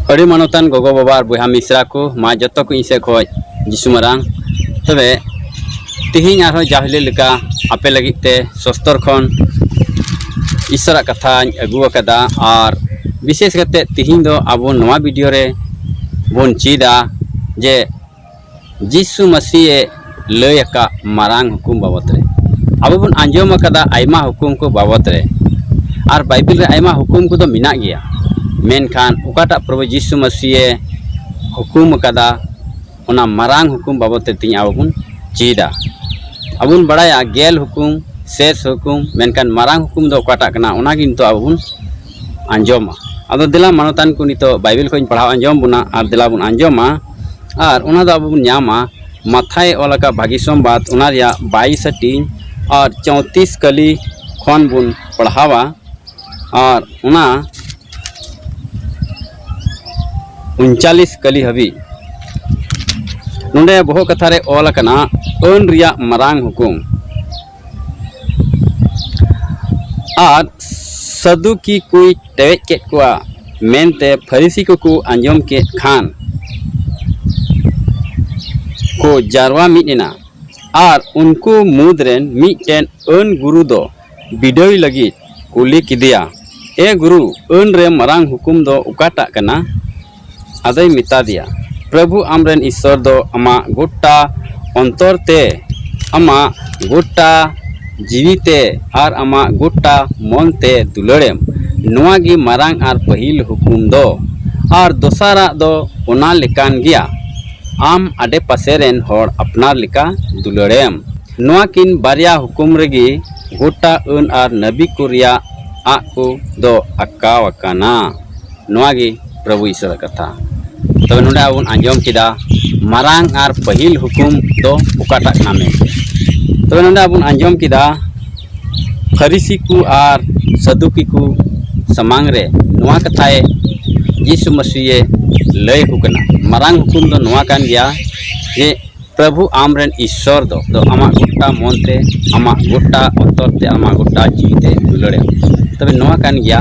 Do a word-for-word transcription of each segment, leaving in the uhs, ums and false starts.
ᱟᱹᱰᱤ ᱢᱟᱱᱚᱛᱟᱱ ᱜᱚᱜᱚ ᱵᱟᱵᱟ ᱟᱨ ᱵᱚᱭᱦᱟ ᱢᱤᱥᱨᱟ ᱠᱚ, ᱢᱟ ᱡᱚᱛᱚ ᱠᱚ ᱤᱧ ᱥᱮᱫ ᱠᱷᱚᱱ ᱡᱤᱥᱩ ᱢᱟᱨᱟᱝ᱾ ᱛᱚᱵᱮ ᱛᱤᱦᱤᱧ ᱟᱨᱦᱚᱸ ᱡᱟᱣ ᱦᱤᱞᱳᱜ ᱞᱮᱠᱟ ᱟᱯᱮ ᱞᱟᱹᱜᱤᱫ ᱛᱮ ᱥᱚᱥᱛᱚᱨ ᱠᱷᱚᱱ ᱤᱥᱚᱨᱟᱜ ᱠᱟᱛᱷᱟᱧ ᱟᱹᱜᱩ ᱟᱠᱟᱫᱟ᱾ ᱟᱨ ᱵᱤᱥᱮᱥ ᱠᱟᱛᱮ ᱛᱤᱦᱤᱧ ᱫᱚ ᱟᱵᱚ ᱱᱚᱣᱟ ᱵᱷᱤᱰᱤᱭᱳ ᱨᱮ ᱵᱚᱱ ᱪᱮᱫᱟ ᱡᱮ ᱡᱤᱥᱩ ᱢᱟᱹᱥᱤᱭᱮ ᱞᱟᱹᱭ ᱟᱠᱟᱫ ᱢᱟᱨᱟᱝ ᱦᱩᱠᱩᱢ ᱵᱟᱵᱚᱛ ᱨᱮ᱾ ᱟᱵᱚ ᱵᱚᱱ ᱟᱸᱡᱚᱢ ᱟᱠᱟᱫᱟ ᱟᱭᱢᱟ ᱦᱩᱠᱩᱢ ᱠᱚ ᱵᱟᱵᱚᱛ ᱨᱮ, ᱟᱨ ᱵᱟᱭᱵᱮᱞ ᱨᱮ ᱟᱭᱢᱟ ᱦᱩᱠᱩᱢ ᱠᱚᱫᱚ ᱢᱮᱱᱟᱜ ᱜᱮᱭᱟ, ᱢᱮᱱᱠᱷᱟᱱ ᱚᱠᱟᱴᱟᱜ ᱯᱨᱚᱵᱷᱩ ᱡᱤᱥᱩ ᱢᱟᱹᱥᱤᱭᱮ ᱦᱩᱠᱩᱢ ᱟᱠᱟᱫᱟ, ᱚᱱᱟ ᱢᱟᱨᱟᱝ ᱦᱩᱠᱩᱢ ᱵᱟᱵᱚᱛ ᱛᱮ ᱛᱮᱦᱮᱧ ᱟᱵᱚ ᱵᱚᱱ ᱪᱮᱫᱟ᱾ ᱟᱵᱚ ᱵᱚᱱ ᱵᱟᱲᱟᱭᱟ ᱜᱮᱞ ᱦᱩᱠᱩᱢ, ᱥᱮᱥ ᱦᱩᱠᱩᱢ, ᱢᱮᱱᱠᱷᱟᱱ ᱢᱟᱨᱟᱝ ᱦᱩᱠᱩᱢ ᱫᱚ ᱚᱠᱟᱴᱟᱜ ᱠᱟᱱᱟ, ᱚᱱᱟ ᱜᱮ ᱱᱤᱛᱚᱜ ᱟᱵᱚ ᱵᱚᱱ ᱟᱸᱡᱚᱢᱟ᱾ ᱟᱫᱚ ᱫᱮᱞᱟ ᱢᱟᱱᱚᱛᱟᱱ ᱠᱚ, ᱱᱤᱛᱚᱜ ᱵᱟᱭᱵᱮᱞ ᱠᱷᱚᱱ ᱤᱧ ᱯᱟᱲᱦᱟᱣ ᱟᱸᱡᱚᱢ ᱵᱚᱱᱟ ᱟᱨ ᱫᱮᱞᱟ ᱵᱚᱱ ᱟᱸᱡᱚᱢᱟ᱾ ᱟᱨ ᱚᱱᱟ ᱫᱚ ᱟᱵᱚ ᱵᱚᱱ ᱧᱟᱢᱟ ᱢᱟᱛᱷᱟᱭ ᱚᱞ ᱟᱠᱟᱫ ᱵᱷᱟᱹᱜᱤ ᱥᱚᱢᱵᱟᱫ, ᱚᱱᱟ ᱨᱮᱭᱟᱜ ᱵᱟᱭᱤᱥ ᱦᱟᱹᱴᱤᱧ ᱟᱨ ᱪᱳᱭᱛᱨᱤᱥ ᱠᱟᱹᱞᱤ ᱠᱷᱚᱱ ᱵᱚᱱ ᱯᱟᱲᱦᱟᱣᱟ᱾ ᱟᱨ ᱚᱱᱟ ᱩᱱᱪᱟᱞᱤᱥ ᱠᱟᱹᱞᱤ ᱦᱟᱹᱵᱤᱡ᱾ ᱱᱚᱰᱮ ᱵᱚᱦᱚᱜ ᱠᱟᱛᱷᱟ ᱨᱮ ᱚᱞ ᱟᱠᱟᱱᱟ, ᱟᱹᱱ ᱨᱮᱭᱟᱜ ᱢᱟᱨᱟᱝ ᱦᱩᱠᱩᱢ᱾ ᱟᱨ ᱥᱟᱫᱩᱠᱤ ᱠᱚᱭ ᱴᱮᱣᱮᱡ ᱠᱮᱫ ᱠᱚᱣᱟ ᱢᱮᱱᱛᱮ ᱯᱷᱟᱹᱨᱤᱥᱤ ᱠᱚᱠᱚ ᱟᱸᱡᱚᱢ ᱠᱮᱫ ᱠᱷᱟᱱ ᱠᱚ ᱡᱟᱨᱣᱟ ᱢᱤᱫ ᱮᱱᱟ᱾ ᱟᱨ ᱩᱱᱠᱩ ᱢᱩᱫᱽ ᱨᱮᱱ ᱢᱤᱫᱴᱮᱱ ᱟᱹᱱ ᱜᱩᱨᱩ ᱫᱚ ᱵᱤᱰᱟᱹᱣ ᱞᱟᱹᱜᱤᱫ ᱠᱩᱞᱤ ᱠᱮᱫᱮᱭᱟ, "ᱮ ᱜᱩᱨᱩ, ᱟᱹᱱ ᱨᱮ ᱢᱟᱨᱟᱝ ᱦᱩᱠᱩᱢ ᱫᱚ ᱚᱠᱟᱴᱟᱜ ᱠᱟᱱᱟ?" ᱟᱫᱚᱭ ᱢᱮᱛᱟ ᱫᱮᱭᱟ, "ᱯᱨᱚᱵᱷᱩ ᱟᱢᱨᱮᱱ ᱤᱥᱥᱚᱨ ᱫᱚ ᱟᱢᱟᱜ ᱜᱚᱴᱟ ᱚᱱᱛᱚᱨ ᱛᱮ, ᱟᱢᱟᱜ ᱜᱚᱴᱟ ᱡᱤᱣᱤ ᱛᱮ ᱟᱨ ᱟᱢᱟᱜ ᱜᱚᱴᱟ ᱢᱚᱱ ᱛᱮ ᱫᱩᱞᱟᱹᱲᱮᱢ᱾ ᱱᱚᱣᱟ ᱜᱮ ᱢᱟᱨᱟᱝ ᱟᱨ ᱯᱟᱹᱦᱤᱞ ᱦᱩᱠᱩᱢ ᱫᱚ᱾ ᱟᱨ ᱫᱚᱥᱟᱨᱟᱜ ᱫᱚ ᱚᱱᱟ ᱞᱮᱠᱟᱱ ᱜᱮᱭᱟ, 'ᱟᱢ ᱟᱰᱮ ᱯᱟᱥᱮ ᱨᱮᱱ ᱦᱚᱲ ᱟᱯᱱᱟᱨ ᱞᱮᱠᱟ ᱫᱩᱞᱟᱹᱲᱮᱢ᱾ ᱱᱚᱣᱟ ᱠᱤᱱ ᱵᱟᱨᱭᱟ ᱦᱩᱠᱩᱢ ᱨᱮᱜᱮ ᱜᱚᱴᱟ ᱟᱹᱱ ᱟᱨ ᱱᱟᱵᱤ ᱠᱚ ᱨᱮᱭᱟᱜ ᱟᱜ ᱠᱚ ᱫᱚ ᱟᱸᱠᱟᱣ ᱟᱠᱟᱱᱟ.'" ᱱᱚᱣᱟ ᱜᱮ ᱯᱨᱚᱵᱷᱩ ᱤᱥᱚᱨᱟᱜ ᱠᱟᱛᱷᱟ᱾ ᱛᱚᱵᱮ ᱱᱚᱰᱮ ᱟᱵᱚ ᱵᱚᱱ ᱟᱸᱡᱚᱢ ᱠᱮᱫᱟ ᱢᱟᱨᱟᱝ ᱟᱨ ᱯᱟᱹᱦᱤᱞ ᱦᱩᱠᱩᱢ ᱫᱚ ᱚᱠᱟᱴᱟᱜ ᱠᱟᱱᱟ ᱢᱮᱱᱛᱮ᱾ ᱛᱚᱵᱮ ᱱᱚᱰᱮ ᱟᱵᱚ ᱵᱚᱱ ᱟᱸᱡᱚᱢ ᱠᱮᱫᱟ ᱯᱷᱟᱹᱨᱤᱥᱤ ᱠᱚ ᱟᱨ ᱥᱟᱫᱩᱠᱤ ᱠᱚ ᱥᱟᱢᱟᱝ ᱨᱮ ᱱᱚᱣᱟ ᱠᱟᱛᱷᱟᱭ ᱡᱤᱥᱩ ᱢᱟᱹᱥᱤᱭᱮ ᱞᱟᱹᱭ ᱟᱠᱚ ᱠᱟᱱᱟ, ᱢᱟᱨᱟᱝ ᱦᱩᱠᱩᱢ ᱫᱚ ᱱᱚᱣᱟ ᱠᱟᱱ ᱜᱮᱭᱟ ᱡᱮ ᱯᱨᱚᱵᱷᱩ ᱟᱢᱨᱮᱱ ᱤᱥᱥᱚᱨ ᱫᱚ, ᱫᱚ ᱟᱢᱟᱜ ᱜᱚᱴᱟ ᱢᱚᱱ ᱛᱮ, ᱟᱢᱟᱜ ᱜᱚᱴᱟ ᱚᱱᱛᱚᱨ ᱛᱮ, ᱟᱢᱟᱜ ᱜᱚᱴᱟ ᱡᱤᱣᱤ ᱛᱮ ᱫᱩᱞᱟᱹᱲᱮᱢ᱾ ᱛᱚᱵᱮ ᱱᱚᱣᱟ ᱠᱟᱱ ᱜᱮᱭᱟ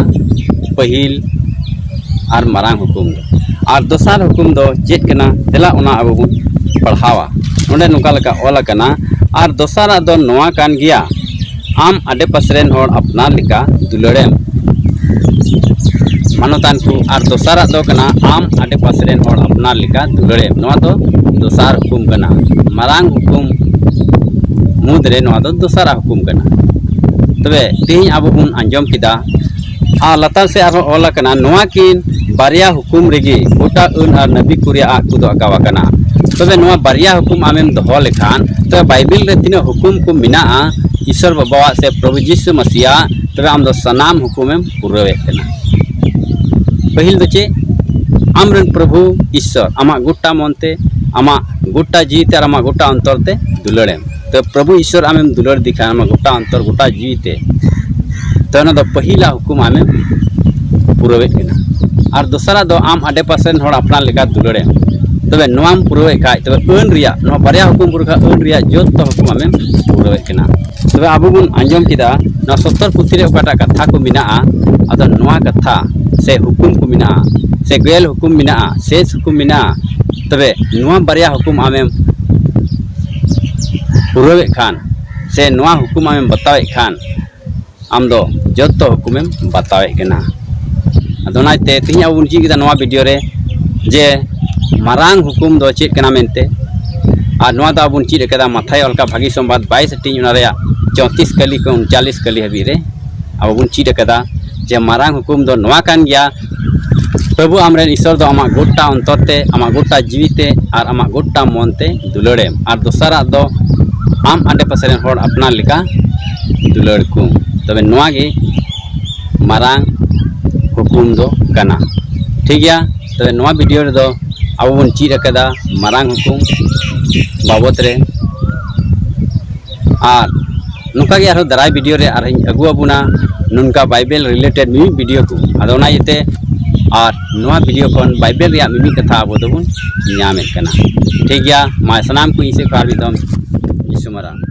ᱯᱟᱹᱦᱤᱞ ᱟᱨ ᱢᱟᱨᱟᱝ ᱦᱩᱠᱩᱢ ᱫᱚ᱾ ᱟᱨ ᱫᱚᱥᱟᱨ ᱦᱩᱠᱩᱢ ᱫᱚ ᱪᱮᱫ ᱠᱟᱱᱟ? ᱫᱮᱞᱟ ᱚᱱᱟ ᱟᱵᱚ ᱵᱚᱱ ᱯᱟᱲᱦᱟᱣᱟ᱾ ᱱᱚᱰᱮ ᱱᱚᱝᱠᱟ ᱞᱮᱠᱟ ᱚᱞ ᱟᱠᱟᱱᱟ, ᱟᱨ ᱫᱚᱥᱟᱨᱟᱜ ᱫᱚ ᱱᱚᱣᱟ ᱠᱟᱱ ᱜᱮᱭᱟ, ᱟᱢ ᱟᱰᱮᱯᱟᱥᱮ ᱨᱮᱱ ᱦᱚᱲ ᱟᱯᱱᱟᱨ ᱞᱮᱠᱟ ᱫᱩᱞᱟᱹᱲᱮᱢ᱾ ᱢᱟᱱᱚᱛᱟᱱ ᱠᱚ, ᱟᱨ ᱫᱚᱥᱟᱨᱟᱜ ᱫᱚ ᱠᱟᱱᱟ, ᱟᱢ ᱟᱰᱮᱯᱟᱥᱮ ᱨᱮᱱ ᱦᱚᱲ ᱟᱯᱱᱟᱨ ᱞᱮᱠᱟ ᱫᱩᱞᱟᱹᱲᱮᱢ᱾ ᱱᱚᱣᱟ ᱫᱚ ᱫᱚᱥᱟᱨ ᱦᱩᱠᱩᱢ ᱠᱟᱱᱟ᱾ ᱢᱟᱨᱟᱝ ᱦᱩᱠᱩᱢ ᱢᱩᱫᱽᱨᱮ ᱱᱚᱣᱟ ᱫᱚ ᱫᱚᱥᱟᱨᱟᱜ ᱦᱩᱠᱩᱢ ᱠᱟᱱᱟ᱾ ᱛᱚᱵᱮ ᱛᱮᱦᱮᱧ ᱟᱵᱚ ᱵᱚᱱ ᱟᱸᱡᱚᱢ ᱠᱮᱫᱟ, ᱟᱨ ᱞᱟᱛᱟᱨ ᱥᱮᱫ ᱟᱨᱦᱚᱸ ᱚᱞ ᱟᱠᱟᱱᱟ, ᱱᱚᱣᱟ ᱠᱤᱱ ᱵᱟᱨᱭᱟ ᱦᱩᱠᱩᱢ ᱨᱮᱜᱮ ᱜᱚᱴᱟ ᱟᱹᱱ ᱟᱨ ᱱᱟᱵᱤ ᱠᱚ ᱨᱮᱭᱟᱜ ᱟᱫ ᱠᱚᱫᱚ ᱟᱸᱠᱟᱣ ᱟᱠᱟᱱᱟ᱾ ᱛᱚᱵᱮ ᱱᱚᱣᱟ ᱵᱟᱨᱭᱟ ᱦᱩᱠᱩᱢ ᱟᱢᱮᱢ ᱫᱚᱦᱚ ᱞᱮᱠᱷᱟᱱ, ᱛᱚᱵᱮ ᱵᱟᱭᱵᱮᱞ ᱨᱮ ᱛᱤᱱᱟᱹᱜ ᱦᱩᱠᱩᱢ ᱠᱚ ᱢᱮᱱᱟᱜᱼᱟ, ᱤᱥᱚᱨ ᱵᱟᱵᱟᱣᱟᱜ ᱥᱮ ᱯᱨᱚᱵᱷᱩ ᱡᱤᱥᱩ ᱢᱟᱥᱤᱭᱟᱜ, ᱛᱚᱵᱮ ᱟᱢ ᱫᱚ ᱥᱟᱱᱟᱢ ᱦᱩᱠᱩᱢᱮᱢ ᱯᱩᱨᱟᱹᱣᱮᱫ ᱠᱟᱱᱟ᱾ ᱯᱟᱹᱦᱤᱞ ᱫᱚ ᱪᱮᱫ? ᱟᱢᱨᱮᱱ ᱯᱨᱚᱵᱷᱩ ᱤᱥᱚᱨ ᱟᱢᱟᱜ ᱜᱚᱴᱟ ᱢᱚᱱᱛᱮ, ᱟᱢᱟᱜ ᱜᱚᱴᱟ ᱡᱤᱣᱤ ᱛᱮ ᱟᱨ ᱟᱢᱟᱜ ᱜᱚᱴᱟ ᱚᱱᱛᱚᱨ ᱛᱮ ᱫᱩᱞᱟᱹᱲᱮᱢ᱾ ᱛᱚ ᱯᱨᱚᱵᱷᱩ ᱤᱥᱚᱨ ᱟᱢᱮᱢ ᱫᱩᱞᱟᱹᱲ ᱤᱫᱤ ᱠᱷᱟᱱ ᱟᱢᱟᱜ ᱜᱚᱴᱟ ᱚᱱᱛᱚᱨ, ᱜᱚᱴᱟ ᱡᱤᱣᱤ ᱛᱮ, ᱛᱚ ᱚᱱᱟ ᱫᱚ ᱯᱟᱹᱦᱤᱞᱟ ᱦᱩᱠᱩᱢ ᱟᱢᱮᱢ ᱯᱩᱨᱟᱹᱣᱮᱫ ᱠᱟᱱᱟ᱾ ᱟᱨ ᱫᱚᱥᱟᱨᱟᱜ ᱫᱚ ᱟᱢ ᱟᱰᱮᱯᱟᱥᱮ ᱨᱮᱱ ᱦᱚᱲ ᱟᱯᱱᱟᱨ ᱞᱮᱠᱟ ᱫᱩᱞᱟᱹᱲᱮᱢ᱾ ᱛᱚᱵᱮ ᱱᱚᱣᱟᱢ ᱯᱩᱨᱟᱹᱣᱮᱫ ᱠᱷᱟᱡ, ᱛᱚᱵᱮ ᱟᱹᱱ ᱨᱮᱭᱟᱜ, ᱱᱚᱣᱟ ᱵᱟᱨᱭᱟ ᱦᱩᱠᱩᱢ ᱯᱩᱨᱟᱹᱣ ᱠᱷᱟᱡ ᱟᱹᱱ ᱨᱮᱭᱟᱜ ᱡᱚᱛᱚ ᱦᱩᱠᱩᱢ ᱟᱢᱮᱢ ᱯᱩᱨᱟᱹᱣᱮᱫ ᱠᱟᱱᱟ᱾ ᱛᱚᱵᱮ ᱟᱵᱚ ᱵᱚᱱ ᱟᱸᱡᱚᱢ ᱠᱮᱫᱟ, ᱱᱚᱣᱟ ᱥᱚᱥᱛᱚᱨ ᱯᱩᱛᱷᱤ ᱨᱮ ᱚᱠᱟᱴᱟᱜ ᱠᱟᱛᱷᱟ ᱠᱚ ᱢᱮᱱᱟᱜᱼᱟ, ᱟᱫᱚ ᱱᱚᱣᱟ ᱠᱟᱛᱷᱟ ᱥᱮ ᱦᱩᱠᱩᱢ ᱠᱚ ᱢᱮᱱᱟᱜᱼᱟ, ᱥᱮ ᱜᱮᱞ ᱦᱩᱠᱩᱢ ᱢᱮᱱᱟᱜᱼᱟ, ᱥᱮᱥ ᱦᱩᱠᱩᱢ ᱢᱮᱱᱟᱜᱼᱟ, ᱛᱚᱵᱮ ᱱᱚᱣᱟ ᱵᱟᱨᱭᱟ ᱦᱩᱠᱩᱢ ᱟᱢᱮᱢ ᱯᱩᱨᱟᱹᱣᱮᱫ ᱠᱷᱟᱱ, ᱥᱮ ᱱᱚᱣᱟ ᱦᱩᱠᱩᱢ ᱟᱢᱮᱢ ᱵᱟᱛᱟᱣᱮᱫ ᱠᱷᱟᱱ, ᱟᱢ ᱫᱚ ᱡᱚᱛᱚ ᱦᱩᱠᱩᱢᱮᱢ ᱵᱟᱛᱟᱣᱮᱫ ᱠᱟᱱᱟ᱾ ᱟᱫᱚ ᱚᱱᱟᱛᱮ ᱛᱮᱦᱮᱧ ᱟᱵᱚ ᱵᱚᱱ ᱪᱮᱫ ᱠᱮᱫᱟ ᱱᱚᱣᱟ ᱵᱷᱤᱰᱤᱭᱳ ᱨᱮ, ᱡᱮ ᱢᱟᱨᱟᱝ ᱦᱩᱠᱩᱢ ᱫᱚ ᱪᱮᱫ ᱠᱟᱱᱟ ᱢᱮᱱᱛᱮ᱾ ᱟᱨ ᱱᱚᱣᱟ ᱫᱚ ᱟᱵᱚ ᱵᱚᱱ ᱪᱮᱫ ᱟᱠᱟᱫᱟ ᱢᱟᱛᱷᱟᱭ ᱚᱞ ᱠᱟᱜ ᱵᱷᱟᱹᱜᱤ ᱥᱚᱢᱵᱟᱫ ᱵᱟᱭᱤᱥ ᱦᱟᱹᱴᱤᱧ, ᱚᱱᱟ ᱨᱮᱭᱟᱜ ᱪᱚᱣᱛᱤᱥ ᱠᱟᱹᱞᱤ ᱠᱷᱚᱱ ᱩᱱᱪᱟᱞᱤᱥ ᱠᱟᱹᱞᱤ ᱦᱟᱹᱵᱤᱡ ᱨᱮ ᱟᱵᱚ ᱵᱚᱱ ᱪᱮᱫ ᱟᱠᱟᱫᱟ, ᱡᱮ ᱢᱟᱨᱟᱝ ᱦᱩᱠᱩᱢ ᱫᱚ ᱱᱚᱣᱟ ᱠᱟᱱ ᱜᱮᱭᱟ, ᱯᱨᱚᱵᱷᱩ ᱟᱢᱨᱮᱱ ᱤᱥᱚᱨ ᱫᱚ ᱟᱢᱟᱜ ᱜᱚᱴᱟ ᱚᱱᱛᱚᱨ ᱛᱮ, ᱟᱢᱟᱜ ᱜᱚᱴᱟ ᱡᱤᱣᱤ ᱛᱮ ᱟᱨ ᱟᱢᱟᱜ ᱜᱚᱴᱟ ᱢᱚᱱ ᱛᱮ ᱫᱩᱞᱟᱹᱲᱮᱢ᱾ ᱟᱨ ᱫᱚᱥᱟᱨᱟᱜ ᱫᱚ ᱟᱢ ᱟᱰᱮᱯᱟᱥᱮ ᱨᱮᱱ ᱦᱚᱲ ᱟᱯᱱᱟᱨ ᱞᱮᱠᱟ ᱫᱩᱞᱟᱹᱲ ᱠᱚᱢ᱾ ᱛᱚᱵᱮ ᱱᱚᱣᱟ ᱜᱮ ᱢᱟᱨᱟᱝ ᱦᱩᱠᱩᱢ ᱫᱚ ᱠᱟᱱᱟ᱾ ᱴᱷᱤᱠ ᱜᱮᱭᱟ, ᱛᱚᱵᱮ ᱱᱚᱣᱟ ᱵᱷᱤᱰᱤᱭᱳ ᱨᱮᱫᱚ ᱟᱵᱚ ᱵᱚᱱ ᱪᱮᱫ ᱟᱠᱟᱫᱟ ᱢᱟᱨᱟᱝ ᱦᱩᱠᱩᱢ ᱵᱟᱵᱚᱛ ᱨᱮ᱾ ᱟᱨ ᱱᱚᱝᱠᱟ ᱜᱮ ᱟᱨᱦᱚᱸ ᱫᱟᱨᱟᱭ ᱵᱷᱤᱰᱤᱭᱳ ᱨᱮ ᱟᱨᱦᱚᱸᱧ ᱟᱹᱜᱩ ᱟᱵᱚᱱᱟ ᱱᱚᱝᱠᱟ ᱵᱟᱭᱵᱮᱞ ᱨᱤᱞᱮᱴᱮᱰ ᱢᱤᱢᱤᱫ ᱵᱷᱤᱰᱤᱭᱳ ᱠᱚ᱾ ᱟᱫᱚ ᱚᱱᱟ ᱤᱭᱟᱹᱛᱮ ᱟᱨ ᱱᱚᱣᱟ ᱵᱷᱤᱰᱤᱭᱳ ᱠᱷᱚᱱ ᱵᱟᱭᱵᱮᱞ ᱨᱮᱭᱟᱜ ᱢᱤᱢᱤᱫ ᱠᱟᱛᱷᱟ ᱟᱵᱚ ᱫᱚᱵᱚᱱ ᱧᱟᱢᱮᱫ ᱠᱟᱱᱟ᱾ ᱴᱷᱤᱠ ᱜᱮᱭᱟ, ᱢᱟ ᱥᱟᱱᱟᱢ ᱠᱚ ᱤᱧ ᱥᱮᱫ ᱠᱷᱚᱱ ᱟᱨ ᱢᱤᱫ ᱫᱚᱢ ᱡᱤᱥᱩ ᱢᱟᱨᱟᱝ᱾